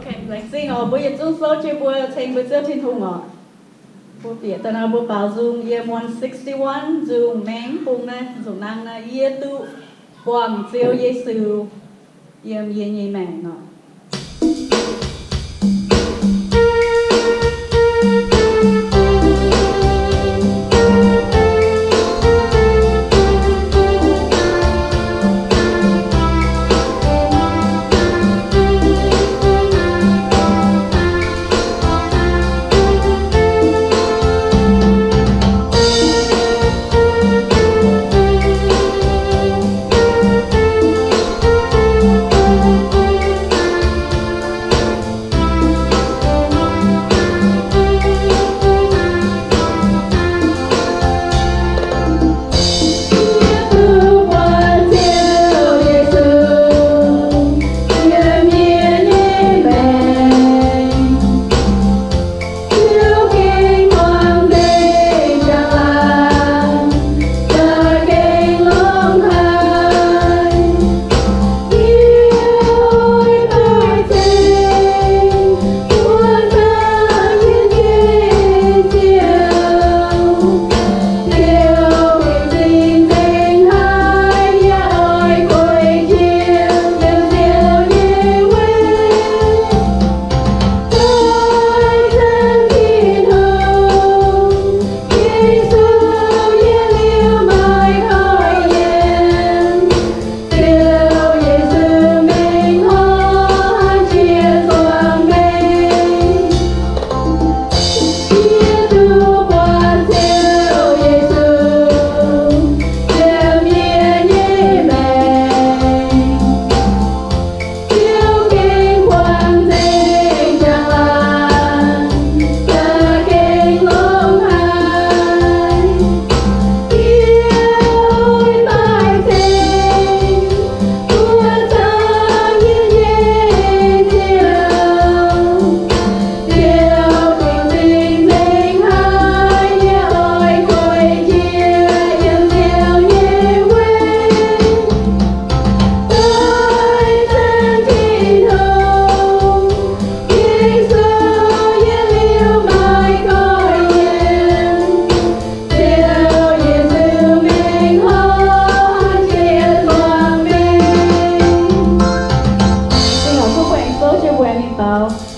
Laengz zingh oc, mbuo yietc zungv souv jienv mbuo ceng mbuo Ziouv Tin-Hungh oc. Mbuo bieqc daaih nor mbuo baaux nzung yiem one sixty-one, nzung maengx bung naaiv, nzung nangv naaiv, Yie duqv buangh Ziouv Yesu yiem yie nyei maengc oc.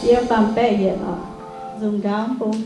Yiem baamh baeqv yietc oc, nzung ndaauv bung.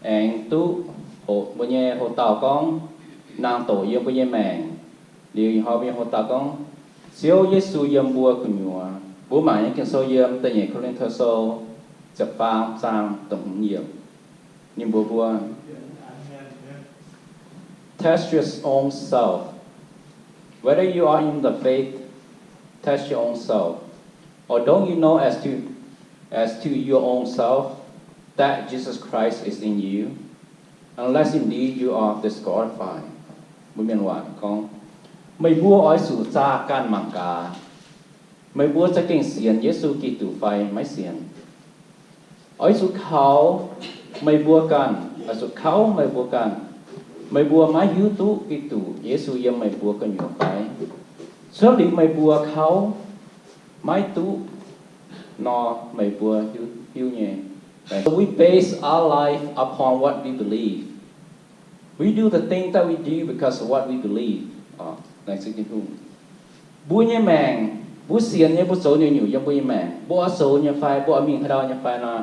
aengx duqv hoqc mbuo nyei hoc-dauh gorngv, nangh doqc yiem mbuo nyei maengc. Liuz ih hnoi mbuo nyei hoc-dauh gorngv, Ziouv Yesu yiem mbuo gu'nyuoz. Mbuo mangc nyei Ging-Sou yiem da'nyeic Ko^lin^to Sou ziepc faam zaang da'hmz yiemc. Ninh mbuox mbuo, Test your own self. Whether you are in the faith, test your own self. Or don't you know as to, as to your own self, that Jesus Christ is in you? Unless indeed you are disqualified. Mbuo mienh waac gorngv, meih mbuo oix zuqc zaah ganh mangc gaax, meih mbuo za'gengh sienx Yesu Giduc fai maiv sienx. Oix zuqc kaux meih mbuo ganh, oix zuqc kauv meih mbuo ganh, meih mbuo maiv hiuv duqv Giduc Yesu yiem meih mbuo gu'nyuoz fai. Cuotv liuz meih mbuo kauv maiv duqv nor, meih mbuo hiuv, hiuv nyei. So we base our life upon what we believe. We do the thing that we do because of what we believe. Laengz zingh Tin-Hungh. Mbuo nyei maengc, mbuo sienx nyei, mbuo zoux nyungc-nyungc yiem mbuo nyei maengc, mbuo oix zoux nyei fai, mbuo oix mingh haaix ndau nyei fai nor,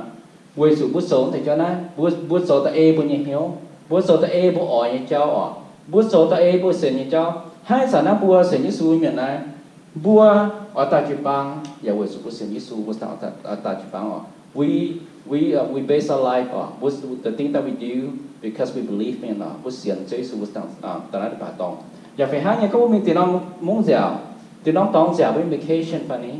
weic zuqc mbuo zoux deix jauv naaiv, mbuo, mbuo zoux da'ei mbuo nyei hnyouv, mbuo zoux da'ei mbuo oix nyei jauv oc. Mbuo zoux da'ei mbuo sienx nyei jauv. Hnangv ih zanc naaiv mbuo sienx Yesu mienh naaiv, mbuo oix daaih jiu-baang yaac weic zuqc mbuo sienx Yesu, mbuo daaih jiu-baang oc. We, we, uh, we base our life oc, the thing that we do because we believe in oc. Mbuo sienx Ziouv Yesu, mbuo daaih naaiv leiz-baaix dorngx. Yaac fih hnangv nyei, gorngv mbuo mingh dieh norm mungv nziaauc, dieh norm dorngx nziaauc, mbuo vacation fai ni,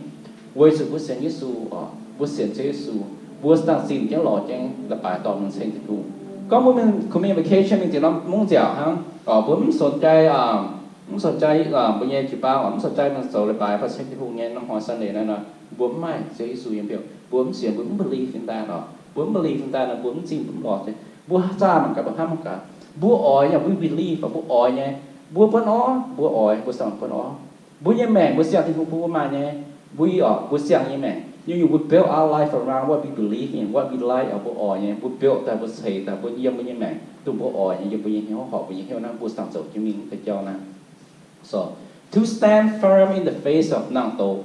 weic zuqc mbuo sienx Yesu oc, mbuo sienx Ziouv Yesu, mbuo daaih zinh jienv lorz jienv leiz-baaix dorngx mingh ceng Tin-Hungh. Gorngv mbuo mingh, kuh mingh vacation mingh dieh norm mungv nziaauc hnangv oc, mbuo mv sonx jai, mv sonx jai mbuo nyei jiu-baang oc, mv sonx jai mingh zoux leiz-baaix fai ceng Tin-Hungh nyei norm hnoi Sunday naaiv nor, mbuo mv maaih Ziouv Yesu yiem biouv, mbuo mv sienx, mbuo mv believe in that oc, mbuo mv believe in that nor, mbuo mv zinh, mbuo mv lorz jienv. Mbuo zaah mangc gaax, mbuo hnamv mangc gaax, mbuo oix nyei, we believe, mbuo oix nyei, mbuo buonv orv, mbuo oix, mbuo siang buonv orv. Mbuo nyei maengc mbuo siang Tin-Hungh bun mbuo maaih nyei. Mbuo oc, mbuo siang nyei maengc, nyungc-nyungc mbuo build our life around what we believe in, what we like, mbuo oix nyei, mbuo build daaih, mbuo ceix daaih, mbuo yiem mbuo nyei maengc, dongh mbuo oix nyei, yiem mbuo nyei hnyouv, horpc mbuo nyei hnyouv naaiv, mbuo siang zoux jienv mingh deix jauv naaiv. So, to stand firm in the face of nangh doqc,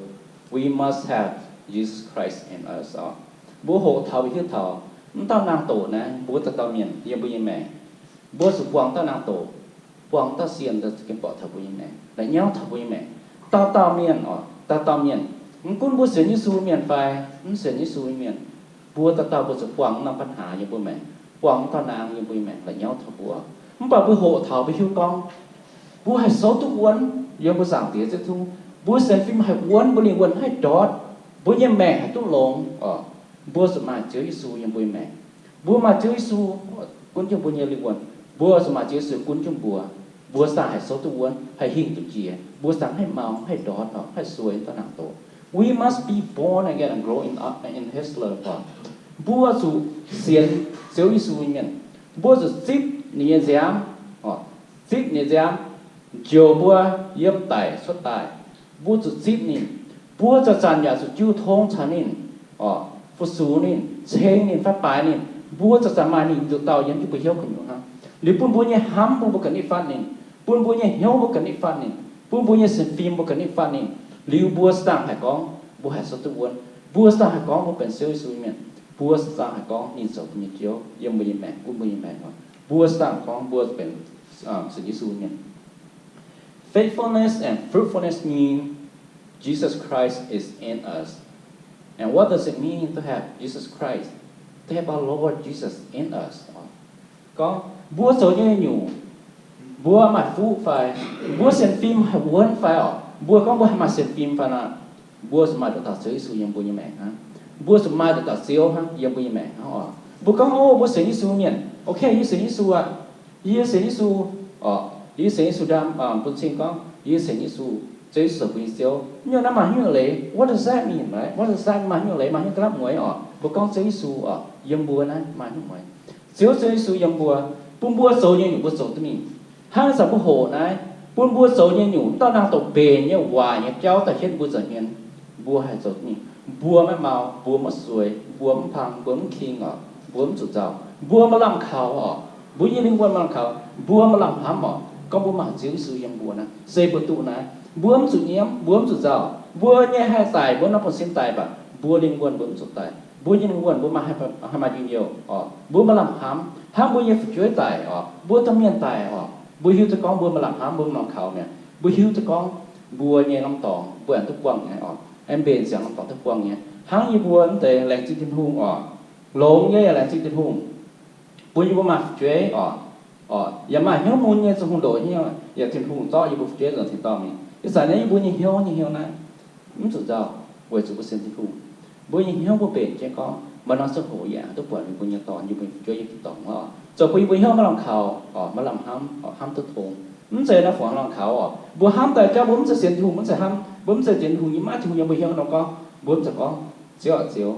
we must have Jesus Christ in us oc. Mbuo hoqc taux, mbuo hiuv taux, mv dauh nangh doqc naaiv, mbuo dauh dauh mienh yiem mbuo nyei maengc, mbuo zuqc buangh dauh nangh doqc, buangh dauh sienh, gengh borqc taux mbuo nyei maengc, la'nyauv taux mbuo nyei maengc. Dauh dauh mienh oc, dauh dauh mienh, mv gunv mbuo sienx Yesu mienh fai mv sienx Yesu nyei mienh, mbuo dauh dauh mbuo zuqc buangh norm ปัญหา yiem mbuo maengc, buangh dauh naang yiem mbuo nyei maengc, la'nyauv taux mbuo. Mv baac mbuo hoqc taux mbuo hiuv gorngv mbuo haih souv duqv wuonv yiem mbuo Zaangc Diex Ziouv Tin-Hungh, mbuo sienx fim haih wuonv, mbuo lingh wuonh haih ndortv, mbuo nyei maengc haih duqv longx oc, mbuo zuqc maaih Ziouv Yesu yiem mbuo nyei maengc. Mbuo maaih Ziouv Yesu gunv jienv mbuo nyei lingh wuonh, mbuo zuqc maaih Ziouv Yesu gunv jienv mbuo, mbuo ziouc haih souv duqv wuonv, haih hingh duqv jiex, mbuo ziouc haih maux, haih ndortv, haih sueih dauh nangh doqc. We must be born again and grow in, in His love. Mbuo zuqc sienx Ziouv Yesu nyei mienh. Mbuo zuqc zipv ninh nyei nziaamv, zipv ninh nyei nziaamv, njoux mbuo yiem daic cuotv daaih. Mbuo zuqc zipv ninh. Mbuo zanc-zanc yaac zuqc jiu tong caux ninh, fu-sux ninh, ceng ninh fai baaix ninh. Mbuo zanc-zanc maaih ninh nduqc dauh yiem jienv mbuo hnyouv gu'nyuoz hnangv. Liuz bun mbuo nyei hnamv, bun mbuo ganh nitv fatv ninh. Bun mbuo nyei hnyouv mbuo ganh nitv fatv ninh. Bun mbuo nyei sienx fim mbuo ganh nitv fatv ninh. Liuz mbuo ziouc haih gorngv mbuo haih souv duqv wuonv. Mbuo ziouc haih gorngv mbuo benx Ziouv Yesu nyei mienh. Mbuo ziouc haih gorngv ninh zoux mbuo nyei Ziouv yiem mbuo nyei maengc, gunv mbuo nyei maengc. Mbuo ziouc gorngv mbuo benx sienx Yesu nyei mienh. Faithfulness and fruitfulness mean Jesus Christ is in us. And what does it mean to have Jesus Christ, to have our Lord Jesus in us? Gorngv mbuo zoux nyei nyungc, mbuo maaih fuqv fai, mbuo sienx fim haih wuonv fai oc, mbuo gorngv mbuo haih maaih sienx fim fai nor, mbuo zuqc maaih nduqc dauh Ziouv Yesu yiem mbuo nyei maengc hnangv. Mbuo zuqc maaih nduqc dauh Ziouv hnangv yiem mbuo nyei maengc hnangv oc. Mbuo gorngv, O, mbuo sienx Yesu mienh, ok, yie sienx Yesu aqv. Yie sienx Yesu, yie sienx Yesu ndaam, bun cing gorngv yie sienx Yesu, Ziouv Yesu zoux mbuo nyei Ziouv. Nyungc naaiv maaih hnyouv leiz, what does that mean, right? What does that, maaih hnyouv leiz, maaih hnyouv ga'naaiv mueiz oc. Mbuo gorngv Ziouv Yesu oc, yiem mbuo naaiv maaih hnyouv mueiz. Ziouv, Ziouv Yesu yiem mbuo, bun mbuo zoux nyei nyungc mbuo zoux duqv mingh. Hnangv zanc mbuo hoqc naaiv, bun mbuo zoux nyei nyungc, dauh naang doqc mbenc nyei waaic nyei jauv daaih hietv mbuo nza'hmien, mbuo haih zoux duqv mingh. Mbuo maiv mau, mbuo maiv sueix, mbuo mv pang, mbuo mv king oc, mbuo mv zuqc nzauh, mbuo maaih lamh kaux oc, mbuo nyei lingh wuonh maaih lamh kaux, mbuo maaih lamh hnamv oc. Gorngv mbuo maaih Ziouv Yesu yiem mbuo naaiv, se mbuo duqv naaiv, mbuo mv zuqc nyiemv, mbuo mv zuqc nzauh, mbuo nyei haih daic, mbuo norm buonv-sin daic, mv baac mbuo lingh wuonh mbuo mv zuqc daic. Mbuo nyei lingh wuonh mbuo maaih, haih maaih njien-youh oc. Mbuo maaih lamh hnamv, hnamv mbuo nyei fu'jueiv daic oc, mbuo domh mienh daic oc. Mbuo hiuv duqv gorngv mbuo maaih lamh hnamv, mbuo maaih lamh kaux mi'aqv. Mbuo hiuv duqv gorngv mbuo nyei norm dorngx mbuo aengx duqv buangh nyei oc. Aengx mbenc ziangx norm dorngx duqv buangh nyei. Hnangv yie mbuo mv deix laengz zingh Tin-Hungh oc. Longx nyei yaac laengz zingh Tin-Hungh. Mbuo yie mbuo maaih fu'jueiv oc, oc, yaac maaih hnyouv mun nyei zoux hungh ndoqc nyei, yaac Tin-Hungh zorqv yie mbuo fu'jueiv nzuonx tin-dorngh mingh. Ih zanc naaiv yie mbuo nyei hnyouv, nyei hnyouv naaiv mv zuqc nzauh, weic zuqc mbuo sienx Tin-Hungh. Mbuo nyei hnyouv mbuo mbenc jienv gorngv, maaih norm ziangh hoc yie aengx duqv buatc mbuo nyei dorn, yie mbuo nyei fu'jueiv yiem tin-dorngh oc. Zoux bun yie mbuo hnyouv maaih lamh kaux oc, maaih lamh hnamv oc, hnamv duqv tong. Mv zeiz naaiv fungx lamh kaux oc. Mbuo hnamv daaih jauv mbuo mv zeiz sienx Tin-Hungh, mv zeiz hnamv, mbuo mv zeiz sienx Tin-Hungh, yie maiv Tin-Hungh yiem mbuo hnyouv nor gorngv, mbuo mv zeiz gorngv, Ziouv aac, Ziouv,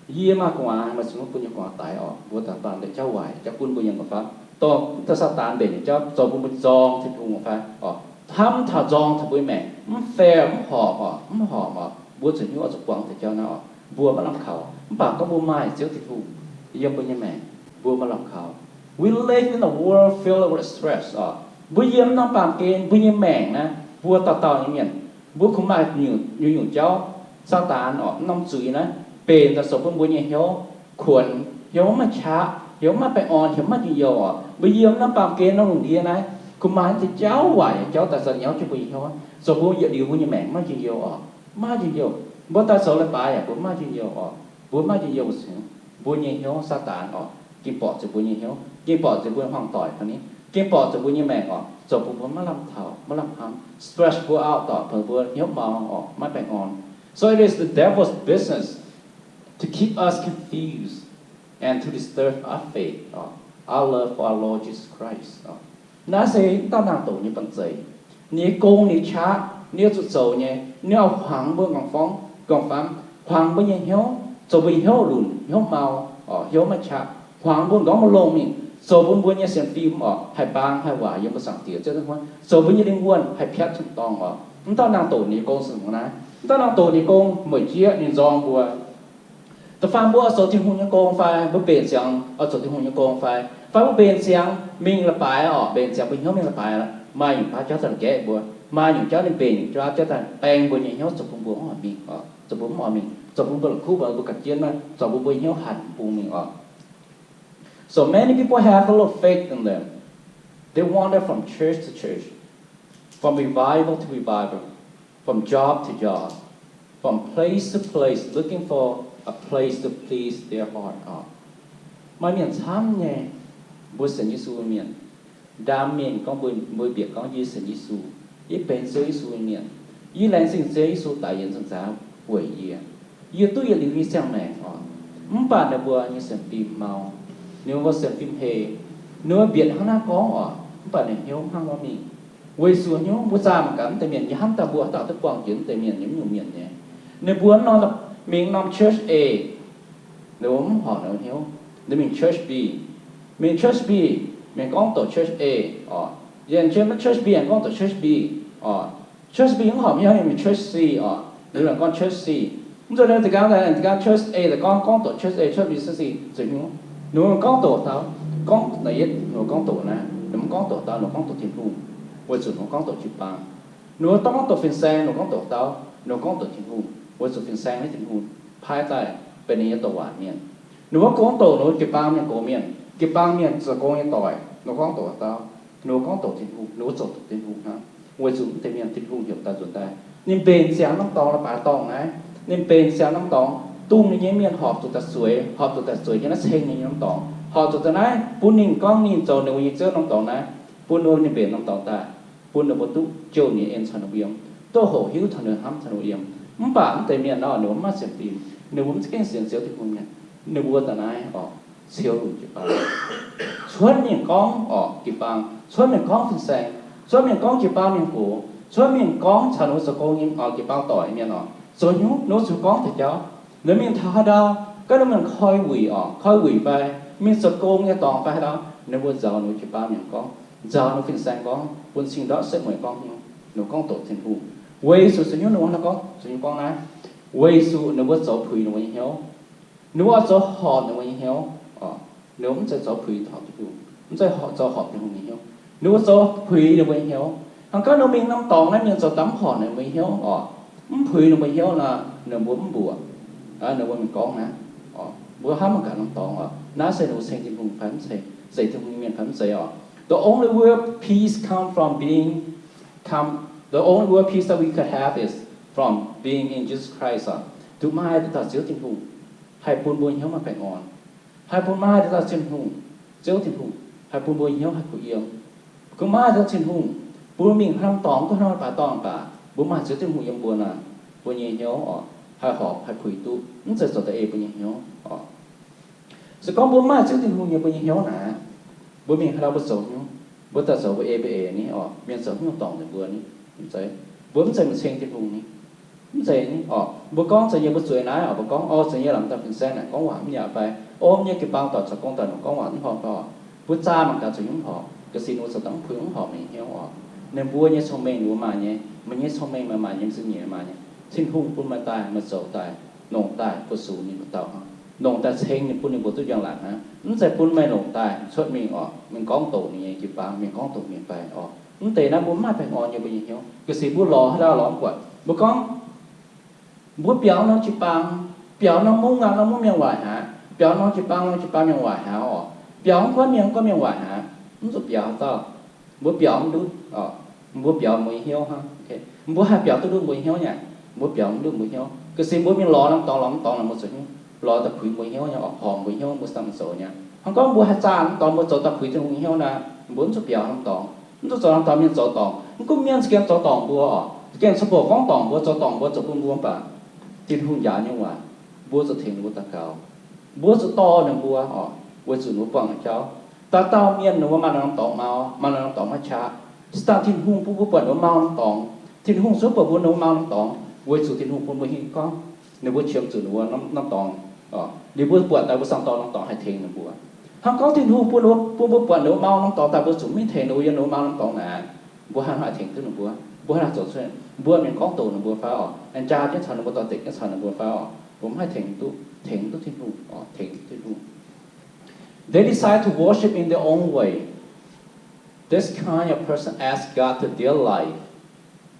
yie maaih gu'nguaaz, meih zuqc mbuo nyei gu'nguaaz daix oc. Mbuo daaih baamh deix jauv waaic, jauv gunv mbuo yiem gu'fapv, dorh Saadaan mbenc nyei jauv zoux bun mbuo nzorng Tin-Hungh fai oc. Hnamv taux nzorng taux mbuo nyei maengc, mv fair, mv horpc oc, mv horpc oc. Mbuo zuqc hnyouv oix zuqc buangh deix jauv naaiv oc. Mbuo maiv lamh kaux, mv baac gorngv mbuo maaih Ziouv Tin-Hungh yiem mbuo nyei maengc, mbuo maaih lamh kaux. We live in a world filled with stress oc. Mbuo yiem norm baamh gen, mbuo nyei maengc naaiv, mbuo dauh dauh nyei mienh, mbuo kungx maaih nyungc-nyungc jauv, Saadaan oc, norm zuiz naaiv, mbenc daaih zoux bun mbuo nyei hnyouv kuonx, hnyouv maiv qaqv, hnyouv maiv baengh orn, hnyouv maiv njien-youh oc. Mbuo yiem norm baamh gen norm lungh ndiev naaiv, kungx maaih deix jauv waaic nyei jauv daaih za'nyauv jienv mbuo nyei hnyouv, zoux bun yietc liuz mbuo nyei maengc maiv njien-youh oc. Maiv njien-youh. Mbuo daaih zoux leiz-baaix yaac mbuo maiv njien-youh oc. Mbuo maiv njien-youh, mbuo nyei hnyouv Saadaan oc, gengh borqc zuqc mbuo nyei hnyouv, gengh borqc zuqc mbuo hmuangv doic fai ni, gengh borqc zuqc mbuo nyei maengc oc, zoux bung mbuo maiv lamh taux, maiv lamh hnamv, stress people out oc, bun mbuo hnyouv mau oc, maiv baengh orn. So it is the devil's business to keep us confused and to disturb our faith, our love for our Lord Jesus Christ. Naaiv se dauh nangh doqc nyei banh zeic. Ninh nyei gong, ninh nyei qaqv, ninh oix zuqc zoux nyei, ninh oix hmuangx mbuo nqorngv-famv, nqorngv-famv, hmuangx mbuo nyei hnyouv, zoux mbuo nyei hnyouv lunc, hnyouv mau, hnyouv maiv qaqv, hmuangx mbuo nqorngv maiv longh mingh, zoux bun mbuo nyei sienx fim oc haih baang haih waac yiem mbuo Zaangc Diex Ziouv nyei hnyouv, zoux mbuo nyei lingh wuonh haih piatv tin-dorngh oc. Mv dauh nangh doqc ninh nyei gong se naaiv. Mv dauh nangh doqc ninh nyei gong mueic jieqv ninh nzorng mbuo. Da'faanh mbuo oix zoux Tin-Hungh nyei gong fai mbuo mbenc ziangx oix zoux Tin-Hungh nyei gong fai, fai mbuo mbenc ziangx mingh leiz-baaix oc, mbenc ziangx mbuo hnyouv mingh leiz-baaix, maaih nyungc baav jauv daaih gaqv mbuo, maaih nyungc jauv ninh mbenc nyungc jauv, jauv daaih baeng mbuo nyei hnyouv zoux bun mbuo mv oix mingh oc, zoux bun mbuo mv oix mingh, zoux bun mbuo la'kuqv, mbuo ga'jienv, zoux bun mbuo hnyouv hanc bung mingh oc. So many people have little faith in them. They wander from church to church, from revival to revival, from job to job, from place to place, looking for a place to please their heart. Maaih mienh camv nyei, mbuo sienx Yesu mienh, ndaam mienh gorngv mbuo, mbuo bieqc gorngv yie sienx Yesu, yie benx Ziouv Yesu nyei mienh, yie laengz zingh Ziouv Yesu daic yietc nzunc nzaaux weic yie, yie duqv yietc liuz nyei ziangh maengc oc. Mv baac ninh mbuo nyei sienx fim mau, ninh mbuo sienx fim heh, ninh mbuo mbietc hnangv naaiv gorngv oc, mv baac ninh hnyouv hnangv wuov mingh. Weic zuqc hnyouv mbuo zaah mangc gaax mv deix mienh, yie hnamv daaih mbuo dauh duqv buangh jiex mv deix mienh nyei, mv nyungc mienh nyei. Ninh mbuo norm, mingh norm church A, ninh mbuo mv horpc ninh hnyouv, ninh mingh church B. Mingh church B, mingh gorngv doqc church A oc. Yie aengx church B, aengx gorngv doqc church B oc. Church B mv horpc hnyouv, mingh church C oc. Ninh mbuo gorngv church C. Mv zuqc ninh za'gengh, za'gengh church A daaih gorngv, gorngv doqc church A, church B, church C zuqc hnyouv. Ninh mbuo gorngv doqc dau, gorngv naaiv yietv, ninh mbuo gorngv doqc naaiv, ninh mbuo gorngv doqc dau, ninh mbuo gorngv doqc Tin-Hungh, weic zuqc ninh mbuo gorngv doqc jiu-baang. Ninh mbuo gorngv doqc fin-saeng, ninh mbuo gorngv doqc dau, ninh mbuo gorngv doqc Tin-Hungh, weic zuqc fin-saeng naaiv Tin-Hungh paaiv daaih benx ninh nyei douc waac mienh. Ninh mbuo gorngv doqc ninh mbuo jiu-baang mienh, gox mienh, jiu-baang mienh zoux gong nyei doic, ninh mbuo gorngv doqc dau, ninh mbuo gorngv doqc Tin-Hungh, ninh mbuo zoux doqc Tin-Hungh hnangv. Weic zuqc mv deix mienh Tin-Hungh heuc daaih nzuonx daaih, ninh mbenc ziangx norm dorngx, leiz-baaix dorngh naaiv, ninh mbenc ziangx norm dorngx, dongh ninh nyei mienh horpc zuqc daaih zueiz, horpc zuqc daaih zueiz nyei naaiv ceng ninh nyei norm dorngx, horpc zuqc daaih naaiv bun ninh gorngv ninh zoux ninh mbuo nyei Ziouv norm dorngx naaiv, bun ninh mbuo mingh mbenc norm dorngx daaih, bun ninh mbuo duqv jouh ninh nyei en caux ninh mbuo yiem, duqv hoqc hiuv taux ninh hnamv taux ninh mbuo yiem. Mv baac mv deix mienh nor, ninh mbuo maiv sienx fim, ninh mbuo mv za'gengh sienx Ziouv Tin-Hungh mienh, ninh mbuo daaih naaiv oc, ciou lunc jiu-baang. Cuotv mienh gorngv oc jiu-baang, cuotv mienh gorngv fin-saeng, cuotv mienh gorngv jiu-baang mienh gox, cuotv mienh gorngv caux ninh mbuo zoux gong nyei oc jiu-baang doic mienh oc, zoux hnyouv ninh mbuo zuqc gorngv deix jauv. Ninh mingh taux haaix ndau, gaav ninh mienh koi wuic oc, koi wuic fai mingh zoux gong nyei dorngx fai haaix ndau, ninh mbuo nzaaux ninh mbuo jiu-baang mienh gorngv, nzaaux ninh fin-saeng gorngv, bun cing-ndortv setv mueiz gorngv hnyouv, ninh mbuo gorngv doqc Tin-Hungh. Weic zuqc zoux hnyouv ninh mbuo hnangv gorngv, zoux hnyouv gorngv naaiv, weic zuqc ninh mbuo zoux puix ninh mbuo nyei hnyouv. Ninh mbuo oix zoux horpc ninh mbuo nyei hnyouv oc. Ninh mbuo mv zeiz zoux puix horpc Tin-Hungh, mv zeiz zoux horpc Tin-Hungh nyei hnyouv. Ninh mbuo zoux puix ninh mbuo nyei hnyouv. Hnangv gorngv ninh mbuo mingh norm dorngx naaiv, mienh zoux daaih mv horpc ninh mbuo nyei hnyouv oc, mv puix ninh mbuo hnyouv nor, ninh mbuo mv mbuoqc. Naaiv ninh mbuo mingh gorngv naaiv, mbuo hnamv mangc gaax norm dorngx oc, naaiv se ninh mbuo ceng Tin-Hungh fai mv ceng, zeiz Tin-Hungh nyei mienh fai mv zeiz oc. The only real peace come from being, come, the only real peace that we could have is from being in Jesus Christ oc. Duqv maaih dauh Ziouv Tin-Hungh haih bun mbuo hnyouv maaih baengh orn, haih bun maaih dauh Tin-Hungh, Ziouv Tin-Hungh haih bun mbuo hnyouv haih kuh yiem. Gunv maaih Ziouv Tin-Hungh, mbuo mingh haaix norm dorngx, gunv haaix norm baaix dorngx baac, mbuo maaih Ziouv Tin-Hungh yiem mbuo naaic, mbuo nyei hnyouv oc, haih horpc haih puix duqv, mv zeiz zoux da'eix mbuo nyei hnyouv oc. Se gorngv mbuo maaih Ziouv Tin-Hungh yiem mbuo nyei hnyouv naaic, mbuo mingh haaix ndau mbuo zoux hnyouv, mbuo daaih zoux mbuo ei mbuo eix ni oc, mienh zoux hnyouv dorngc nzengc mbuo ni, mv zeiz, mbuo mv zeiz maiv ceng Tin-Hungh ni. Mv zeiz ni oc. Mbuo gorngv zeiz nyei mbuo zueiz naaiv oc, mbuo gorngv, o, zeiz nyei lamz daaih fin-saeng naaic gorngv waac mv yaac fai, o, mv nyei jiu-baang dorc caux gorngv daaih nongc gorngv waac mv horpc oc. Mbuo zaah mangc gaax zoux hnyouv mv horpc, ga'sie ninh mbuo zoux daaih mv puix mv horpc meih nyei hnyouv oc. Ninh mbuo nyei cong-mengh ninh mbuo maaih nyei, meih nyei cong-mengh meih maaih nyei, mv zeiz nyei maaih nyei. Tin-Hungh bun meih daaih, meih zoux daaih, longc daaih fu-sux ninh mbuo dauh hnangv, longc daaih ceng ninh, bun ninh mbuo duqv njang-laangc hnangv. Mv zeiz bun meih longc daaih cuotv mingh oc, mingh gorngv doqc ninh nyei jiu-baang, mingh gorngv doqc mienh fai oc. Mv deix naaiv mbuo mv maaih baengh orn yiem mbuo nyei hnyouv. Ga'sie mbuo lorz haaix dauh lorz mv buatc. Mbuo gorngv, mbuo biaux norm jiu-baang, biaux norm mungv aqv, norm mungv mienh waaic haic. Biaux norm jiu-baang, norm jiu-baang mienh waaic haic oc. Biaux mv gunv mienh, mv gunv mienh waaic haic, mv zuqc biaux haaix dauh. Mbuo biaux mv ndutv, mbuo biaux mbuo nyei hnyouv hnangv. Mbuo haih biaux duqv ndutv mbuo nyei hnyouv nyei. Mbuo biaux mv ndutv mbuo hnyouv. Ga'sie mbuo mingh lorz norm dorngx, lorz norm dorngx naaic mbuo zoux hnyouv, lorz daaih puix mbuo hnyouv nyei oc, horpc mbuo hnyouv, mbuo sanh zoux nyei. Hnangv gorngv mbuo haih zaah norm dorngx mbuo zoux daaih puix Tin-Hungh nyei hnyouv naaic, mbuo mv zuqc biaux norm dorngx, mv zuqc zoux norm dorngx mienh zoux dorngc. Mv gunv mienh za'gengh zoux dorngc mbuo oc, za'gengh caux bouc gorngv dorngc mbuo, zoux dorngc mbuo, zoux bun mbuo, mv baac Tin-Hungh njaaux nyei waac, mbuo zuqc tengx ninh mbuo daux gaux. Mbuo zuqc dorh ninh mbuo oc, weic zuqc ninh mbuo buangh jauv. Dauh dauh mienh ninh mbuo maaih norm dorngx mau, maaih norm dorngx maiv qaqv. Se dangh Tin-Hungh bun mbuo buatc ninh mbuo mau norm dorngx. Tin-Hungh zungv buatc mbuo ninh mbuo mau norm dorngx, weic zuqc Tin-Hungh bun mbuo hingh gorngv ninh mbuo qiemx zuqc ninh mbuo norm, norm dorngx. Ninh mbuo buatc daaih mbuo sanh dorh norm dorngx haih tengx ninh mbuo. Hnangv gorngv Tin-Hungh bun, bun mbuo buatc ninh mbuo mau norm dorngx daaih mbuo zuqc mingh tengx ninh mbuo yiem ninh mbuo mau norm dorngx naaic, mbuo hnangv haaix tengx duqv ninh mbuo? Mbuo hnangv haaix zoux cuotv? Mbuo mingh gorngv doqc ninh mbuo fai oc, aengx jaa jienv caux ninh mbuo, dorh deic jienv caux ninh mbuo fai oc? Mbuo mv haih tengx duqv, tengx duqv Tin-Hungh oc, tengx duqv Tin-Hungh. They decide to worship in their own way. This kind of person asks God to their life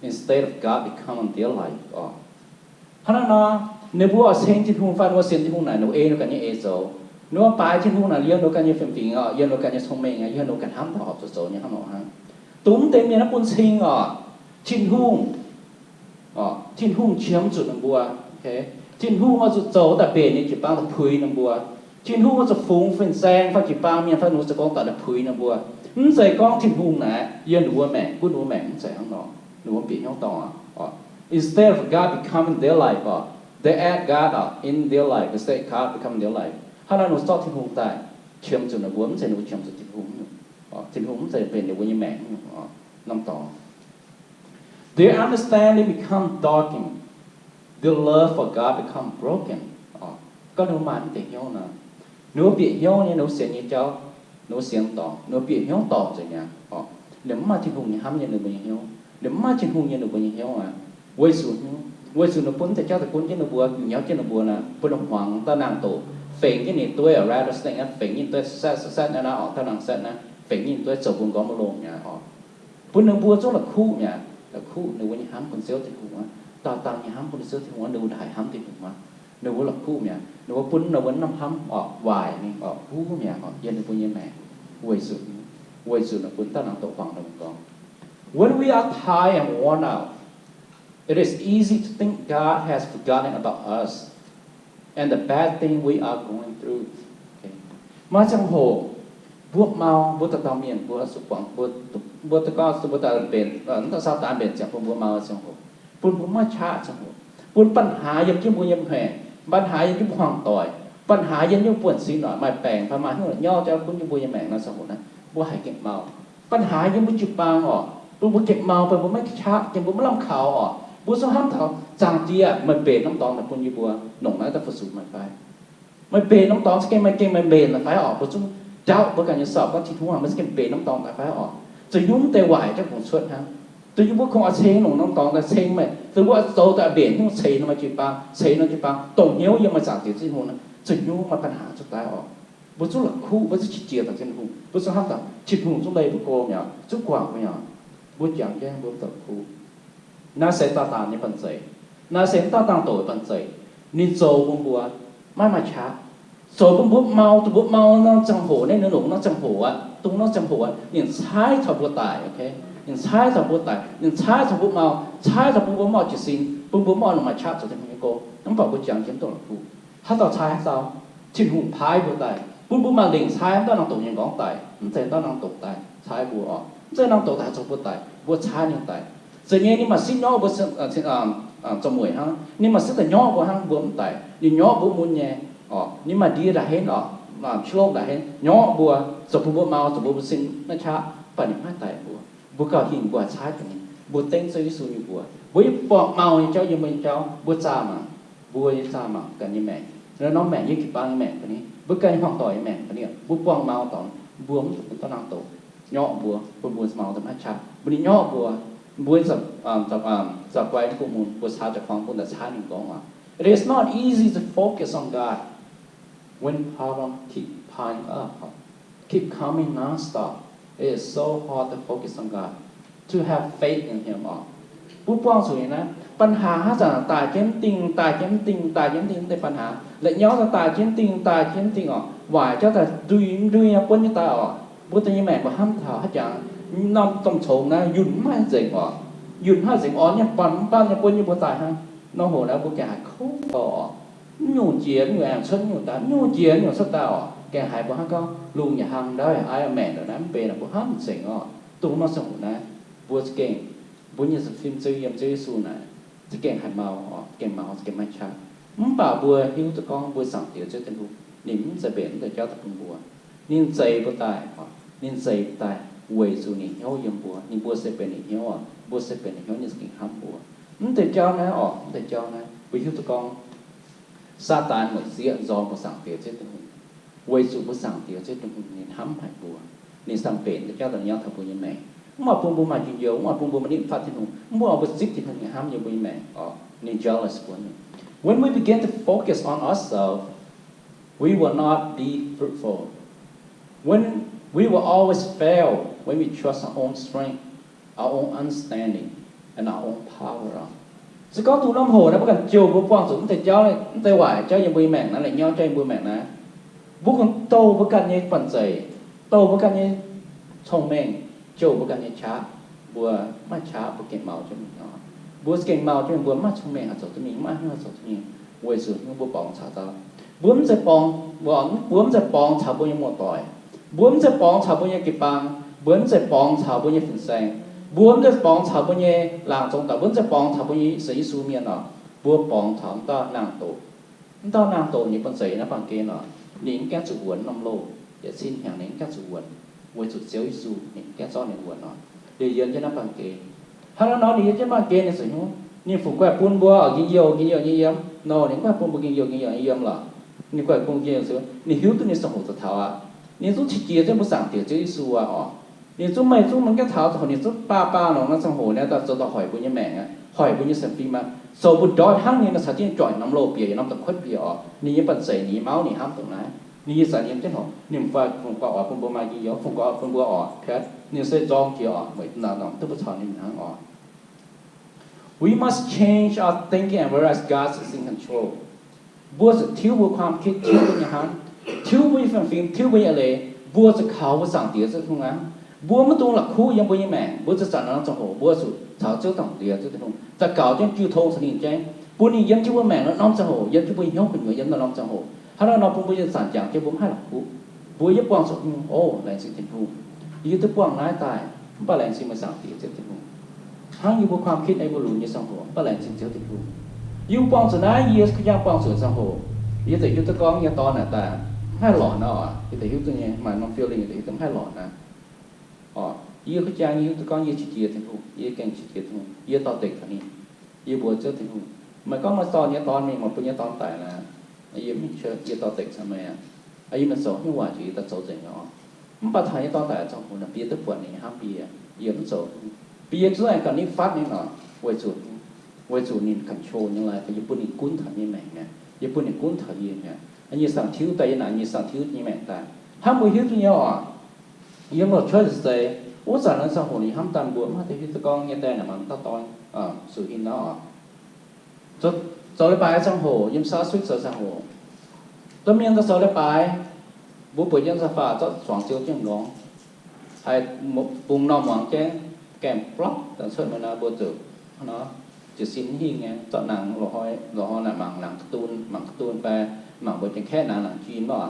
instead of God becoming their life oc. Hnangv naaiv nor, ninh mbuo oix ceng Tin-Hungh fai ninh mbuo sienx Tin-Hungh naaic, ninh mbuo ei ninh mbuo ganh nyei eix zoux. Ninh mbuo baaix Tin-Hungh naaic, yiem ninh mbuo ganh nyei fiem-fingx oc, yiem ninh mbuo ganh nyei cong-mengh, yiem ninh mbuo ganh hnamv taux horpc zuqc zoux nyei hnangv nor hnangv. Dongh mv deix mienh naaiv bun cing oc, Tin-Hungh, Tin-Hungh qiemx zuqc ninh mbuo. Tin-Hungh oix zuqc zoux daaih mbenc ninh jiu-baang daaih puix ninh mbuo. Tin-Hungh oix zuqc fungx fin-saeng fai jiu-baang mienh fai ninh mbuo zoux gorngv daaih daaih puix ninh mbuo. Mv zeiz gorngv Tin-Hungh naaic yiem ninh mbuo maengc, gunv ninh mbuo maengc, mv zeiz hnangv nor. Ninh mbuo bieqc hnyouv dorngc oc. Instead of God becoming their life oc, they add God oc in their life, instead of God becoming their life. Hnangv naaiv ninh mbuo zorqv Tin-Hungh daaih qiemx zuqc ninh mbuo, mv zeiz ninh mbuo qiemx zuqc Tin-Hungh. Tin-Hungh mv zeiz mbenc ninh mbuo nyei maengc norm dorngx. Their understanding become darkened. Their love for God become broken. Gorngv ninh mbuo maaih mv deix hnyouv nor, ninh mbuo bieqc hnyouv nyei, ninh mbuo sienx nyei jauv, ninh mbuo sienx dorngc, ninh mbuo bieqc hnyouv dorngc nzengc mi'aqv. Ninh mbuo mv maaih Tin-Hungh nyei hnamv yiem ninh mbuo nyei hnyouv, ninh mbuo mv maaih Tin-Hungh yiem ninh mbuo nyei hnyouv aqv. Weic zuqc, weic zuqc ninh bun mv deix jauv daaih gunv jienv ninh mbuo, nyauv jienv ninh mbuo nor, bun ninh hmuangx dauh nangh doqc, fengx jienv ninh dueiv, rattlesnake naaiv, fengx jienv dueiv, setv setv naaiv naaiv oc, dauh nangh setv naaiv, fengx jienv dueiv zoux bun nqorngv maiv longx mi'aqv oc. Bun ninh mbuo zungv la'kuqv mi'aqv, la'kuqv ninh mbuo nyei hnamv bun Ziouv Tin-Hungh aqv. Dauh dauh nyei hnamv bun Ziouv Tin-Hungh aqv, ninh mbuo haiz hnamv Tin-Hungh aqv. Ninh mbuo la'kuqv mi'aqv, ninh mbuo bun ninh mbuo norm hnamv oc, waaic mingh oc, huv mi'aqv oc, yiem ninh mbuo nyei maengc. Weic zuqc, weic zuqc ninh bun dauh nangh doqc hmuangx ninh mbuo gorngv, when we are tired and worn out, it is easy to think God has forgotten about us and the bad thing we are going through. Maaih ziangh hoc mbuo mau, mbuo dauh dauh mienh mbuo zuqc buangh, mbuo, mbuo daux gaux, mbuo daaih mbenc, mv dauh Saadaan mbenc ziangh bun mbuo mau ziangh hoc, bun mbuo maiv qaqv ziangh hoc, bun ปัญหา yiem jienv mbuo nyei maengc, ปัญหา yiem jienv mbuo hmuangx-doic, ปัญหา yiem jienv mbuo buonv-sin nor, maaih baengc fai maaih hnyouv nyauv jauv gunv jienv mbuo nyei maengc nor ziangh hoc naaiv, mbuo haiz gengh mau. ปัญหา yiem mbuo jiu-baang oc, bun mbuo gengh mau, bun mbuo maiv qaqv, gengh mbuo maiv lamh kaux oc. Mbuo zungv hnamv taux Zaangc Diex meih mbenc norm dorngx daaih bun yie mbuo, longc naaiv daaih fu-sux meih fai? Meih mbenc norm dorngx za'gengh meih, gengh meih mbenc naaic fai oc? Mbuo zungv doubt mbuo ganh nyei self gorngv, Tin-Hungh aac, meih za'gengh mbenc norm dorngx naaic fai oc? Zuqc nyungc deix waaic jienv bungx cuotv hnangv. Duqv yie mbuo kungx oix ceng longc norm dorngx daaih ceng meih, duqv mbuo zoux daaih mbenc nyungc ceix norm jiu-baang, ceix norm jiu-baang, dongh hnyouv yiem meih Zaangc Diex Tin-Hungh naaic, zuqc nyungc maaih ปัญหา cuotv daaih oc. Mbuo zungv la'kuqv, mbuo zungv qiex jiez taux Tin-Hungh, mbuo zungv hnamv taux Tin-Hungh zungv leih mbuo go mi'aqv, zungv guangc mbuo mi'aqv. Mbuo jangx jienv mbuo mv dungx la'kuqv. Naaiv se Saadaan nyei banh zeic. Naaiv se mv dauh dangh doqc banh zeic. Ninh zoux bun mbuo maiv maaih qaqv. Zoux bun mbuo mau, dongh mbuo mau norm ziangh hoc, naaiv ninh longc norm ziangh hoc aqv, dongh norm ziangh hoc aqv, ninh caaiv taux mbuo daic, ok? Ninh caaiv taux mbuo daic, ninh caaiv taux mbuo mau, caaiv taux bun mbuo mv oix jiez sin, bun mbuo mv oix longc maaih qaqv zoux Tin-Hungh nyei gong. Mv baac mbuo jangx jienv mv dongh la'kuqv. Haaix dauh caaiv haaix dauh, Tin-Hungh paaiv mbuo daaih, bun mbuo maaih lingc caaiv, mv dauh nangh doqc nyei nqorngv daic, mv zeiz dauh nangh doqc daaih caaiv mbuo oc. Mv zeiz nangh doqc daaih zoux mbuo daic, mbuo caaiv ninh daic. Zeiz nyei, ninh maaih sieqv nyorqv mbuo, zoux mueic hnangv, ninh maaih sieqv daaih nyorqv mbuo hnangv, mbuo mv daic. Ninh nyorqv mbuo mun nyei oc. Ninh maaih ndie ndaaih henv oc, qiex lomh ndaaih henv nyorqv mbuo, zoux bun mbuo mau, zoux bun mbuo sin maiv qaqv, mv baac ninh maiv daic mbuo. Mbuo gauh hingh mbuo haih caaiv daaih, mbuo dengv Ziouv Yesu nyei mbuox. Mbuo yiem buangh mau nyei jauv, yiem mbuo nyei jauv, mbuo zaah mangc, mbuo nyei zaah mangc ganh nyei maengc, norm maengc yiem jiu-baang nyei maengc ga'ni, mbuo ganh nyei hmuangx doic nyei maengc ga'ni, mbuo buangh mau dorngx, mbuo mv zuqc bun dauh nangh doqc nyorqv mbuo, bun mbuo mau daaih maiv qaqv. Mbuo ninh nyorqv mbuo, mbuo zaqc guai bun mun, mbuo caa jienv gorngv bun daaih caaiv ninh gorngv oc. It is not easy to focus on God when problem keep piling up, keep coming nonstop. It is so hard to focus on God, to have faith in Him oc. Mbuo buangh zuqc naaiv, ปัญหา haaix zanc daaih jienv mv dingh, daaih jienv mv dingh, daaih jienv mv dingh, mv deix ปัญหา. La'nyauv daaih jienv mv dingh, daaih jienv mv dingh oc. Waaic jauv daaih ndui ndui nyei buonv nyei daaih oc. Mbuo deix nyei maengc mbuo hnamv taux haaix jangx, norm domh congx naaiv yunh mv haih nzengc oc. Yunh mv haih nzengc orn nyei, banh mv banh nyei buonv nyei mbuo daaih hnangv. Nor hoc naaiv mbuo gengh haiz kouv gauh oc. Mv nyungc jiex mv nyungc aengx cuotv, mv nyungc daaih mv nyungc jiex mv nyungc cuotv daaih oc. Gengh haiz mbuo hnangv gorngv lungh yaac hlang ndau, aiv maengc ndau naaiv mv benx, mbuo hnamv nzengc oc. Dongh norm ziangh hoc naaiv mbuo za'gengh, mbuo nyei sienx fim Ziouv yiem Ziouv Yesu naaic, za'gengh haih mau oc, gengh mau, za'gengh maiv qaqv. Mv baac mbuo hiuv duqv gorngv mbuo Zaangc Diex Ziouv Tin-Hungh ninh mv zeiz mbenc mv deix jauv daaih bun mbuo. Ninh zeix mbuo daaih, ninh zeix mbuo daaih weic zuqc ninh hnyouv yiem mbuo. Ninh, mbuo se benx ninh hnyouv oc, mbuo se benx ninh hnyouv, ninh za'gengh hnamv mbuo. Mv deix jauv naaiv oc, mv deix jauv naaiv mbuo hiuv duqv gorngv Saadaan mueic sieqv nzorng mbuo Zaangc Diex Ziouv Tin-Hungh, weic zuqc mbuo Zaangc Diex Ziouv Tin-Hungh ninh hnamv haic mbuo. Ninh samv benx deix jauv daaih nyauv taux mbuo nyei maengc, mv oix bun mbuo maaih njien-youh, mv oix bun mbuo maaih nitv fatv Tin-Hungh, mv oix mbuo zipv Tin-Hungh nyei hnamv yiem mbuo nyei maengc oc. Ninh jealous mbuo. When we begin to focus on ourselves, we will not be fruitful. When we will always fail when we trust our own strength, our own understanding, and our own power. Se gorngv dongh norm hoc naaiv mbuo ganh jouh mbuo buangh zuqc mv deix jauv, mv deix waaic jauv yiem mbuo nyei maengc naaiv, la'nyauv jauv yiem mbuo maengc naaiv, mbuo kungx douh mbuo ganh nyei banh zeic, douh mbuo ganh nyei cong-mengh, jouh mbuo ganh nyei qaqv. Mbuo maiv qaqv, mbuo gengh maux jienv mingh nor. Mbuo gengh maux jienv mingh, mbuo mv maaih cong-mengh haih zoux duqv mingh, mv maaih hnyouv haih zoux duqv mingh, weic zuqc mbuo borngz caux dauh. Mbuo mv zeiz borngz, mbuo mv zeiz borngz caux mbuo nyei muoz-doic. Mbuo mv zeiz borngz caux mbuo nyei jiu-baang. Mbuo mv zeiz borngz caux mbuo nyei fin-saeng. Mbuo mv zeiz borngz caux mbuo nyei laangz zong doic. Mbuo mv zeiz borngz caux mbuo nyei sienx Yesu mienh oc. Mbuo borngz caux dauh naang-doqc. Mv dauh naang-doqc nyei banh zeic naaiv baamh gen oc, ninh mv gaengh zuqc wuonx norm loh, yietc cin hnyangx ninh mv gaengh zuqc wuonx, weic zuqc Ziouv Yesu ninh mv gaengh zorqv ninh wuonx oc. Liuz yiem jienv naaiv baamh gen, hnangv naaiv nor ninh yiem jienv baamh gen ninh ziouc hnyouv, ninh fungc guaih bun mbuo oc, njien-youh njien-youh nyei yiem nor, ninh mv guaih bun mbuo njien-youh njien-youh nyei yiem lorqc. Ninh guaih bun njien-youh, ninh hiuv duqv ninh ziangh hoc zuqc taux aqv. Ninh zungv qiex jiez jienv mbuo Zaangc Diex Ziouv Yesu aqv oc. Ninh zungv meih zungv maiv gaengh taux ziangh hoc, ninh zungv baav baav nor, naaiv ziangh hoc naaiv daaih zoux daaih hoic mbuo nyei maengc aqv, hoic mbuo nyei sienx fim aqv, zoux mbuo ndortv hnangv ninh nor caux jienv juangc norm loh bieqc, yietc norm da'kuotv bieqc oc. Ninh nyei banh zeic, ninh nyei mauv, ninh hnamv dongh naaiv. Ninh nyei zanc nyei jienv horpc, ninh fungc guaih oix bun mbuo maaih njien-youh, fungc guaih oix bun mbuo oc, ninh se nzorng jiex oc, weic naaiv norm duqv mbuo caux ninh hnangv oc. We must change our thinking and realize God is in control. Mbuo zuqc tiuv mbuo ความคิด, tiuv mbuo nyei hnamv, tiuv mbuo nyei fiem-fim, tiuv mbuo nyei eix leiz. Mbuo zuqc kaux mbuo Zaangc Diex Ziouv Tin-Hungh hnangv. Mbuo maiv dungx la'kuqv yiem mbuo nyei maengc. Mbuo zuqc zanc norm ziangh hoc mbuo zuqc caux Ziouv Zaangc Diex Ziouv Tin-Hungh daux gaux jienv jiu tong caux ninh jangv, bun ninh yiem jienv mbuo maengc norm ziangh hoc, yiem jienv mbuo hnyouv gu'nyuoz yiem norm ziangh hoc. Hnangv naaiv nor bun mbuo nyei zanc jangx jienv mbuo mv haih la'kuqv. Mbuo yie buangh zuqc Tin-Hungh oc, laengz zingh Tin-Hungh. Yie duqv buangh naaiv daaih, mv baac laengz zingh meih Zaangc Diex Ziouv Tin-Hungh. Hnangv yie mbuo ความคิด naaiv mbuo lunx nyei ziangh hoc, mv baac laengz zingh Ziouv Tin-Hungh. Yie mbuo buangh zuqc naaiv, yie kuh jangx buangh zuqc ziangh hoc, yie ziouc hiuv duqv gorngv yie dorn naaic daaih mv haih lorqc nor oc. Yie ziouc hiuv duqv nyei, maaih norm feeling, yie ziouc hiuv duqv mv haih lorqc naaiv oc. Yie kuh jangx yie hiuv duqv gorngv yie qiex jiez Tin-Hungh, yie gengh qiex jiez Tin-Hungh, yie dorh deix taux ninh. Yie mbuox Ziouv Tin-Hungh, meih gorngv meih dorh nyei dorn mingh, meih bun nyei dorn daic naaic, yie mv, yie dorh deix caux meih aqv. Yie mingh zoux nyungc waac jiex yie daaih zoux nzengc oc. Mv baac taux yie dorn daic ziangh hoc naaic, bie duqv buatc ninh hnamv bie, yie mv zoux. Bie zungv aengx ganh nitv fatv ninh oc, weic zuqc, weic zuqc ninh control nyei lai, yie bun ninh gunv taux yie maengc mi'aqv, yie bun ninh gunv taux yie mi'aqv. Yie nyei saeng-tiuv daaih, yie naaic nyei saeng-tiuv nyei maengc daaih. Hnangv mbuo hiuv duqv nyei oc, yiem loz-cuotv se, wuov zanc naaiv ziangh hoc ninh hnamv daaih mbuo mv haih hiuv duqv gorngv nyei daaih naaic maaih dauh dorn zuqc hin nor oc. Zuqc Zoux leiz-baaix ziangh hoc, yiem South Street zoux ziangh hoc, domh mienh daaih zoux leiz-baaix, mbuo buatc jienv nzauh faah zorqv zuangx ziou jienv nqorngv, haiz bungx norm muangx jienv, gaengh blorqv daaih cuotv mbuo naaiv, mbuo zuqc jiez sin hingh nyei, zorqv nangx lorz hnoi, lorz hnoi naaic mangc nangx cartoon, mangc cartoon fai mangc mbuo janx-kaeqv nangx, nangx jin nor,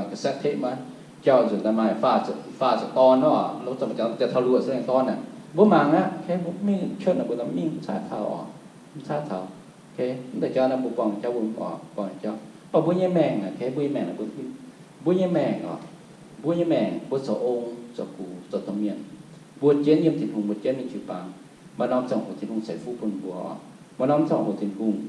cassette tape maiv jauh nzunc daaih maaih faah ziepc dorn nor, lorz zanc mbuo janx diex taux luoqc se lengh dorn naaic, mbuo mangc aqv, mbuo mingh church naaic mbuo mingh mv caaiv taux oc, mv caaiv taux. Mv deix jauv naaiv mbuo buangh jauv, mbuo buangh jauv. Mv baac mbuo nyei maengc aqv, mbuo nyei maengc, mbuo nyei maengc oc, mbuo nyei maengc mbuo zoux ong, zoux gux, zoux domh mienh, mbuo jienv yiem Tin-Hungh, mbuo jienv mingh jiu-baang, maaih norm ziangh hoc Tin-Hungh ceix fuqv bun mbuo oc. Maaih norm ziangh hoc Tin-Hungh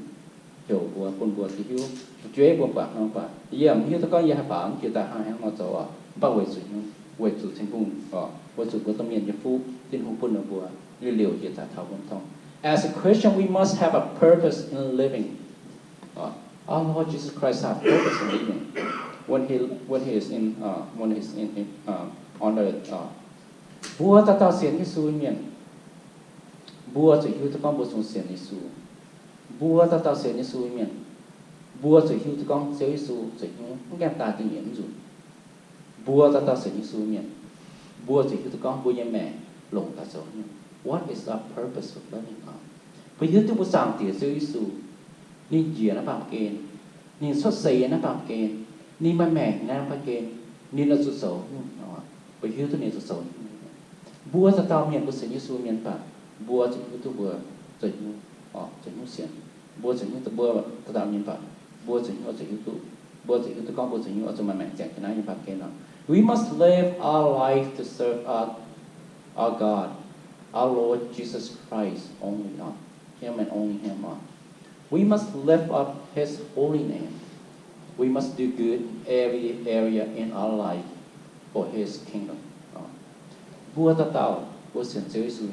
heuc mbuo, bun mbuo duqv hiuv, fu'jueiv bun mbuo hnangv baac yie mv hiuv duqv gorngv yie haih faaux mv jiex daaih hnangv haaix nor zoux oc. Mv baac weic zuqc, weic zuqc Tin-Hungh oc, weic zuqc mbuo domh mienh nyei fuqv Tin-Hungh bun ninh mbuo, liuz liouc jiex daaih taux mbuo mv tong. As a Christian, we must have a purpose in living. Our Lord Jesus Christ have purpose in living when he, when he is in, uh, when he is in, in, uh, on earth. Mbuo dauh dauh sienx Yesu mienh, mbuo zuqc hiuv duqv gorngv mbuo zungv sienx Yesu. Mbuo dauh dauh sienx Yesu mienh, mbuo zuqc hiuv duqv gorngv Ziouv Yesu zuqc hnyouv mv gaengh daaih da'nyeic mv nzunc. Mbuo dauh dauh sienx Yesu mienh, mbuo zuqc hiuv duqv gorngv mbuo nyei maengc longc daaih zoux haaix nyungc. What is our purpose of living? Mbuo hiuv duqv mbuo Zaangc Diex Ziouv Yesu, ninh njiec naaiv baamh gen, ninh cuotv seix naaiv baamh gen, ninh maaih maengc naaiv baamh gen, ninh oix zuqc zoux haaix nyungc nor, mbuo hiuv duqv ninh zuqc zoux haaix nyungc. Mbuo dauh dauh mienh mbuo sienx Yesu mienh mv baac mbuo zuqc hiuv duqv mbuo zoux haaix nyungc, zoux haaix nyungc sienx. Mbuo zuqc hiuv duqv mbuo dauh dauh mienh mv baac mbuo zuqc hiuv, zuqc hiuv duqv, mbuo zuqc hiuv duqv gorngv mbuo zuqc haaix nyungc oix zuqc maaih maengc ziangh jienv naaiv nyei baamh gen nor. We must live our life to serve our, our God, our Lord Jesus Christ only, him and only him. We must lift up his holy name. We must do good in every area in our life for his kingdom. Mbuo dauh dauh mbuo sienx Ziouv Yesu,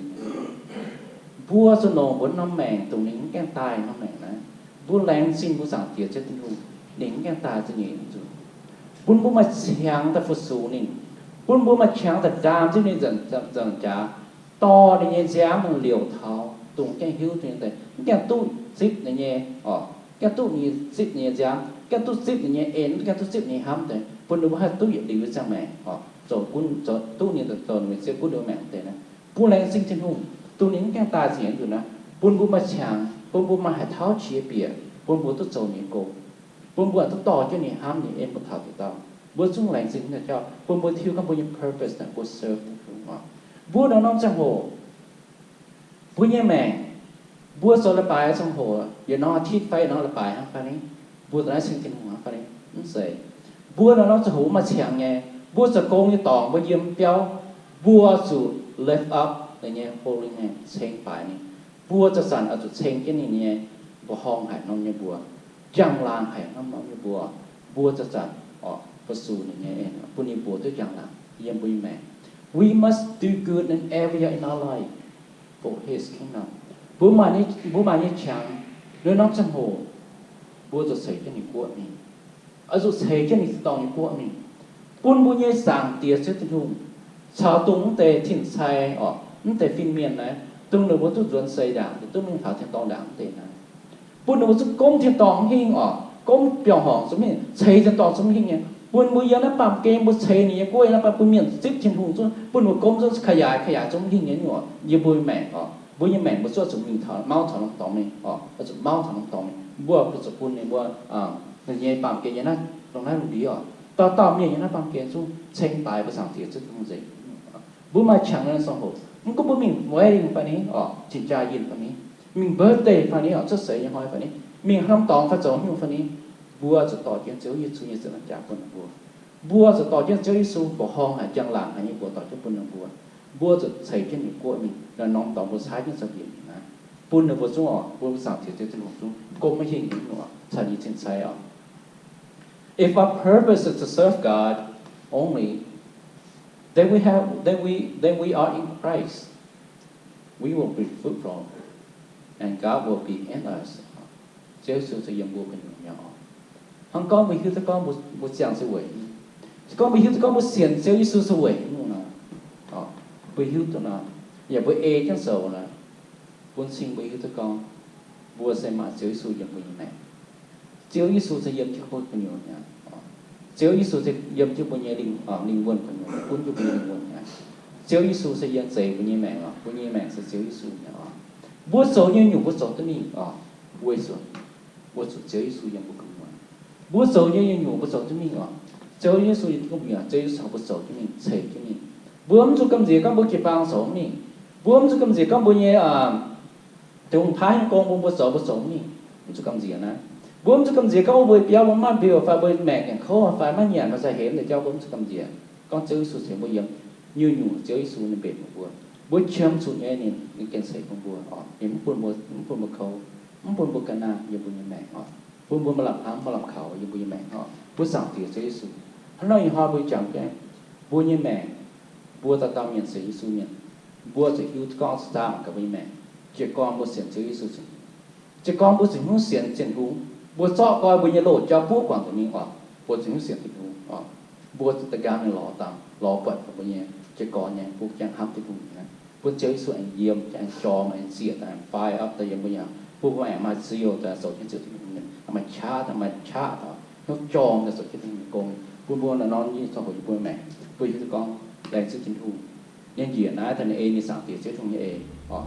mbuo zuqc longc mbuo norm maengc dongh ninh mv gaengh daaih norm maengc naaiv. Mbuo laengz zingh mbuo Zaangc Diex Ziouv Tin-Hungh, ninh mv gaengh daaih za'nyeic nzunc, bun mbuo maaih qangx daaih fu-sux ninh, bun mbuo maaih qangx daaih ndaam zipv ninh nzanc jaax, dorh ninh nyei nziaamv liouc taux dongh gaengh hiuv duqv nyei deix, mv gaengh duqv zipv ninh nyei, gaengh duqv ninh zipv ninh nyei nziaamv, gaengh duqv zipv ninh nyei en, gaengh duqv zipv ninh nyei hnamv deix, bun ninh mbuo haih duqv yietc liuz ziangh maengc, zoux gunv, zoux duqv ninh zoux ninh nyei ziouv gunv ninh mbuo maengc deix naaiv. Bun laengz zingh Tin-Hungh, dongh ninh mv gaengh daaih za'nyeic nzunc naaiv, bun mbuo maaih qangx, bun mbuo maaih haaix tauv qiex bieqc, bun mbuo duqv zoux ninh nyei gong, bun mbuo duqv dorh jienv ninh hnamv ninh en mbuo taux deix dauh. Mbuo zungv laengz zingh naaiv jauv, bun mbuo hiuv gorngv mbuo nyei purpose naaic mbuo serve Tin-Hungh oc. Mbuo norm-norm ziangh hoc, mbuo nyei maengc, mbuo zoux leiz-baaix ziangh hoc, yietc norm อาทิตย์ fai yietc norm leiz-baaix hnangv fai ni, mbuo daaih naaiv ceng Tin-Hungh hnangv fai ni? Mv zeiz. Mbuo norm-norm ziangh hoc mv maaih qangx nyei. Mbuo zoux gong nyei dorngc mbuo yiem biauv, mbuo zuqc lift up ninh nyei holy name, ceng baaix ninh. Mbuo zanc-zanc oix zuqc ceng jienv ninh nyei mbuoqc horngh haic norm nyei mbuox, njang-laangc haic norm norm nyei mbuox. Mbuo zanc-zanc oix fu-sux ninh nyei, bun ninh mbuox duqv njang-laangc yiem mbuo nyei maengc. We must do good in every area in our life for his kingdom. Mbuo maaih nyei, mbuo maaih nyei qangx, norm-norm ziangh hoc mbuo zuqc ceix jienv ninh guoqv mingh. Oix zuqc ceix jienv ninh tin-dorngh nyei guoqv mingh, bun mbuo nyei Zaangc Diex Ziouv Tin-Hungh caux dongh mv deix tin-cai oc, mv deix fin-mienh naaiv, dongh ninh mbuo duqv nzuonx seix ndaangc, duqv mingh taux tin-dorngh ndaangc mv deix naaiv, bun ninh mbuo zungv gomv tin-dorngh mv hingh oc, gomv biauv-horngc zungv mv hingh, ceix tin-dorngh zungv mv hingh nyei. Bun mbuo yiem naaiv baamh gen mbuo ceix ninh nyei guoqv, yiem naaiv baamh bun mienh zipv Tin-Hungh zungv, bun mbuo gomv zungv ขยาย, ขยาย zungv mv hingh nyei oc. Yie mbuo maengc oc, mbuo nyei maengc mbuo zuqv zuqc mingh taux, mauv taux norm dorngx mingh oc, zuqc mauv taux norm dorngx mingh. Mbuo zuqc bun ninh mbuo, ninh nyei baamh gen yiem naaiv, dongh naaiv lungh ndiev oc, dauh dauh mienh yiem naaiv baamh gen zungv ceng baaix mbuo Zaangc Diex Ziouv Tin-Hungh nzengc. Mbuo maaih qangx nyei ziangh hoc, mv gunv mbuo mingh wedding fai ni oc, cing-jaa yinh fai ni, mingh birthday fai ni oc, cuotv seix nyei hnoi fai ni, mingh norm dorngx fai zoux haaix nyungc fai ni, mbuo zuqc dorh jienv Ziouv Yesu nyei ziepc nzaangc jaax bun ninh mbuo. Mbuo zuqc dorh jienv Ziouv Yesu mbuoqc horngh haic, njang-laangc haic nyei mbuox dorh jienv bun ninh mbuo. Mbuo zuqc ceix jienv ninh guoqv mingh, norm dorngx mbuo caaiv jienv zoux mbienc mingh naaiv, bun ninh mbuo zungv oc, bun Zaangc Diex Ziouv Tin-Hungh zungv gomv maiv hingh nyei oc, caux ninh cing-cai oc. If our purpose is to serve God only, then we have, then we, then we are in Christ. We will be fruitful, and God will be in us. Ziouv Yesu se yiem mbuo gu'nyuoz mi'aqv oc. Hnangv gorngv mbuo hiuv duqv gorngv mbuo, mbuo ziangh se weic, se gorngv mbuo hiuv duqv gorngv mbuo sienx Ziouv Yesu se weic nyungc nor, mbuo hiuv duqv nor, yaac mbuo ei jienv zoux nor, bun cing mbuo hiuv duqv gorngv Mbuo se maaih Ziouv Yesu yiem mbuo nyei maengc. Ziouv Yesu se yiem jienv mbuo gu'nyuoz mi'aqv. Ziouv Yesu se yiem jienv mbuo nyei lingh, lingh wuonh gu'nyuoz, gunv jienv mbuo nyei lingh wuonh mi'aqv. Ziouv Yesu se yiem zeix mbuo nyei maengc oc. Mbuo nyei maengc se Ziouv Yesu mi'aqv oc. Mbuo zoux nyei nyungc mbuo zoux duqv mingh oc, weic zuqc, weic zuqc Ziouv Yesu yiem mbuo gu'nyuoz. Mbuo zoux nyei nyungc mbuo zoux duqv mingh oc. Ziouv Yesu yiem mbuo gu'nyuoz, Ziouv Yesu caux mbuo zoux jienv mingh, ceix jienv mingh. Mbuo mv zuqc gamh nziex gorngv mbuo jiu-baang zoux mv mingh. Mbuo mv zuqc gamh nziex gorngv mbuo nyei, dongh paaiv nyei gong mbuo, mbuo zoux, mbuo zoux mv mingh. Mv zuqc gamh nziex naaiv. Mbuo mv zuqc gamh nziex gorngv mbuo biauv mbuo maiv mbiouh fai mbuo maengc gaengh kouv fai maiv nyanc fai za'heix deix jauv, mbuo mv zuqc gamh nziex. Gorngv Ziouv Yesu ceix mbuo yiem, nyungc-nyungc Ziouv Yesu ninh mbenc bun mbuo. Mbuo qiemx zuqc nyei ninh, ninh gengh ceix bun mbuo oc. Ninh mv bun mbuo, mv bun mbuo kouv, mv bun mbuo ga'naanh yiem mbuo nyei maengc oc. Bun mbuo maaih lamh hnamv, maaih lamh kaux yiem mbuo nyei maengc oc. Mbuo Zaangc Diex Ziouv Yesu, hnangv nor ih hnoi mbuo jangx jienv mbuo nyei maengc, mbuo dauh dauh mienh sienx Yesu mienh, mbuo zuqc hiuv gorngv zaangc gaax mbuo nyei maengc. Jiez gorn mbuo sienx Ziouv Yesu, jiez gorn mbuo zuqc hnyouv sienx Tin-Hungh. Mbuo zorqv goi mbuo nyei loz-jauv buov guangc nzengc mingh oc. Mbuo zuqc hnyouv sienx Tin-Hungh oc. Mbuo zuqc da'nqaang mingh lorz dangh, lorz buatc mbuo nyei jiez gorn nyei, mbuo jangx hnamv Tin-Hungh nyei. Bun Ziouv Yesu aengx yiem, aengx jorm, aengx zieqc, aengx fire up daaih yiem mbuo nyei, bun mbuo aengx maaih zeal daaih zoux jienv Ziouv Tin-Hungh nyei, maaih qaqv daaih, maaih qaqv daaih, hnyouv jorm daaih zoux jienv Tin-Hungh nyei gong. Bun mbuo nor-norm nyei zorqv hoc yiem mbuo maengc, bun hiuv duqv gorngv laengz zingh Tin-Hungh nyei njiec naaiv daaih ninh ei ninh Zaangc Diex Ziouv Tin-Hungh nyei eix,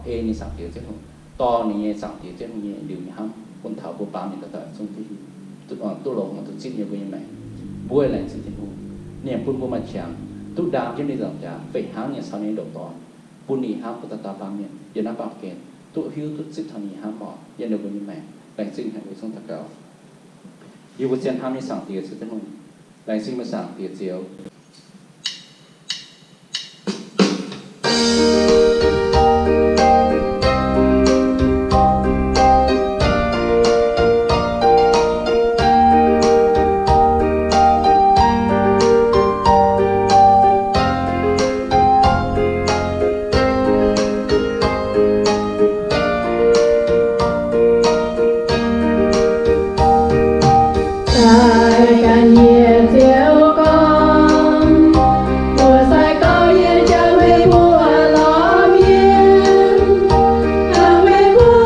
ei ninh Zaangc Diex Ziouv Tin-Hungh, dorh ninh nyei Zaangc Diex Ziouv Tin-Hungh nyei liuz nyei hnamv bun taux mbuo baamh mienh dauh dauh zungv duqv, duqv longx, duqv zipv nyei mbuo nyei maengc. Mbuo laengz zingh Tin-Hungh, ninh bun mbuo maaih qangx duqv ndaam jienv ninh nzauh jaax, fih hnangv ninh caux ninh ndoqc dorn, bun ninh hnamv bun dauh dauh baamh mienh yiem naaiv baamh gen duqv hiuv duqv zipv taux ninh hnamv oc, yiem ninh mbuo nyei maengc. Laengz zingh haic mbuo zungv daux gaux. Yie mbuo zien hnamv nyei Zaangc Diex Ziouv Tin-Hungh, laengz zingh meih Zaangc Diex Ziouv. Sai ganh yie Ziouv gorngv, mbuo sai gorngv yie jangx meih mbuo lorz mienh, hnangv meih mbuo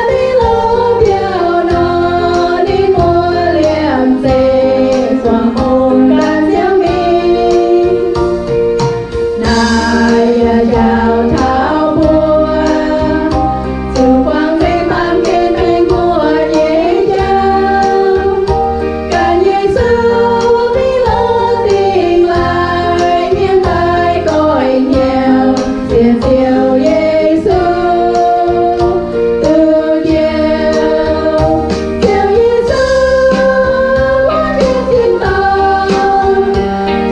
mingh lorz biauv nor, ninh mbuo liemh zeih guangc hungh gan ziangx mingh. Naaiv yaac njaaux taux mbuo zuqc buangh nzengc baamh gen mingh mbuo nyei jauv. Ganh Yesu mingh lorz dingh laaix mienh daaih goiv hnyouv sienx Ziouv Yesu duqv njoux. Ziouv Yesu, mbuo jienv tin-dorngh,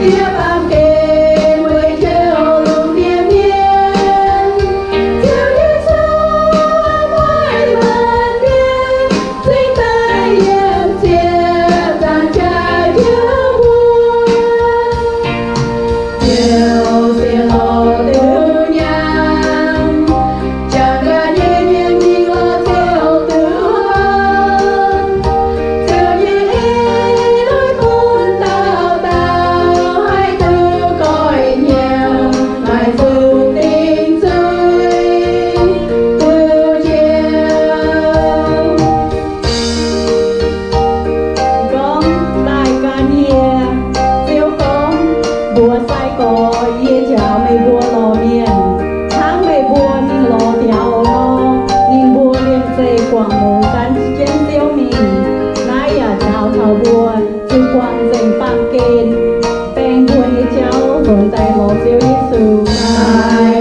jiex baamh gen weic Ziouv lungh ndiev mienh. Ziouv Yesu, maaih maanc mienh cingx daaih yiem ziepc nzaangc jaax Ziouv mbuo. Ziouv sienx lorz duqv nyaanh, jangx gaax nyei mienh mingh lorz Ziouv duqv horpc. Ziouv nyei eix lui bun dauh dauh haih duqv goiv hnyouv, maaih zuqc dingc zuiz duqv njoux. Gorngv daaih gan yie, Ziouv gorngv, mbuox sai-gorx, yie njaaux meih mbuo lorz mienh, hnangv meih mbuo mingh lorz biauv nor, ninh mbuo liemh zeih guangc hungh gan jienv Ziouv mingh. Naaiv yaac njaaux taux mbuo zuqc buangh nzengc baamh gen, baeng mbuo nyei jauv nzuonx daaih lorz Ziouv Yesu. Naaiv